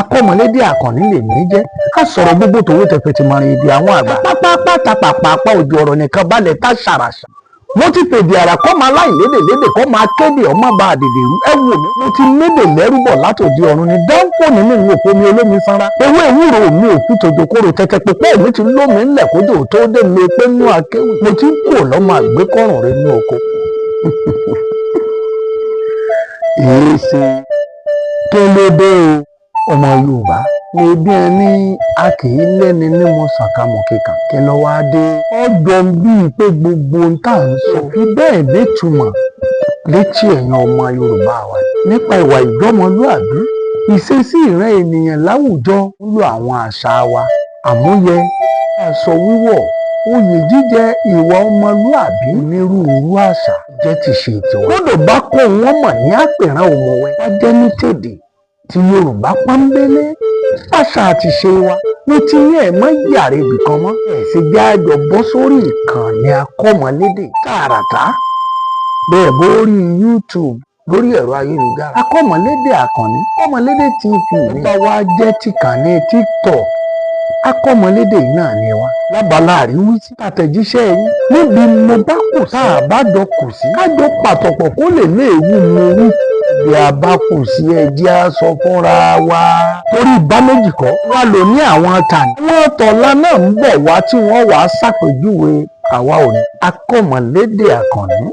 Akọ́mọlédè Àkànní lè ní jẹ́ ká sọ̀rọ̀ gbogbo tòwó tẹ̀fẹ̀ tí mọ̀rin èdè àwọn àgbà. Pápápá tapàpàpà òjò ọ̀rọ̀ nìkan balẹ̀ tá ṣàràṣà. Mo ti fèdè àrà kọ́ máa láìlédè lédè kọ́ máa kéde ọmọ bá àdèdè rú. Ẹ wò mí, mo ti médè lẹ́rú bọ̀ látòdì ọ̀run ni. Dáńpọ̀ nínú ìwò omi olómi sanra. Ewé ewúro mi ò fi tòjò kóró tẹ́tẹ́ pípẹ́ mi ti lómi ńlẹ̀ kójò tó dé mi pé nú akéwì. Mo ti ń kò lọ́mọ àgbékọ̀rùn rẹ ní oko. Èé ṣe kí ló dé o, ọmọ Yorùbá ní bí ẹni a kì í lẹ́ni ní mo sàkámọ̀ kíkan kí ló wá dé? Ọjọ́ bíi pé gbogbo ohun tá à ń sọ fi bẹ́ẹ̀ nítumọ̀ létí ẹ̀yin ọmọ Yorùbá wa nípa ìwà ìjọmọlúàbí, ìṣesí ìran ènìyàn láwùjọ, ń lo àwọn àṣà wa, àmúyẹ, aṣọ wíwọ̀, oyè jíjẹ, ìwà ọmọlúàbí, onírúurú àṣà jẹ́ ti ṣe tiwa. Lọ́dọ̀ bá kó wọn mọ̀ ní àpèrán òmùwẹ̀ wá jẹ́ ní tèdè ti Yorùbá pọ́nbélé, àṣà àti ṣe wa ló ti ní ẹ̀ mọ́ yàrá ibì kan mọ́. Ẹ̀ sì jẹ́ àjọ bọ́ sórí ìkànnì Akọ́mọlédè tààràtà bẹ́ẹ̀ bó rí YouTube lórí ẹ̀rọ ayélujára, Akọ́mọlédè Àkànní, Akọ́mọlédè TV ní bá wá jẹ́ tìkànnì TikTok, Akọ́mọlédè yìí náà ni wá lábala àríwísí àtẹ̀jíṣẹ́ yín níbi mo bá kù tá a bá jọ kù sí, kájọ pàtọ̀pọ̀ kó lè léèwú mu wí. Bí a bá kù sí, ẹjẹ́ á sọ fúnra wa, torí bá méjì kọ́ wá lò ní àwọn tàní. Wọ́n tọ̀la náà ń bọ̀ wá tí wọ́n wàá ṣàpèjúwe àwa òní. Akọ́mọlédè Àkànní.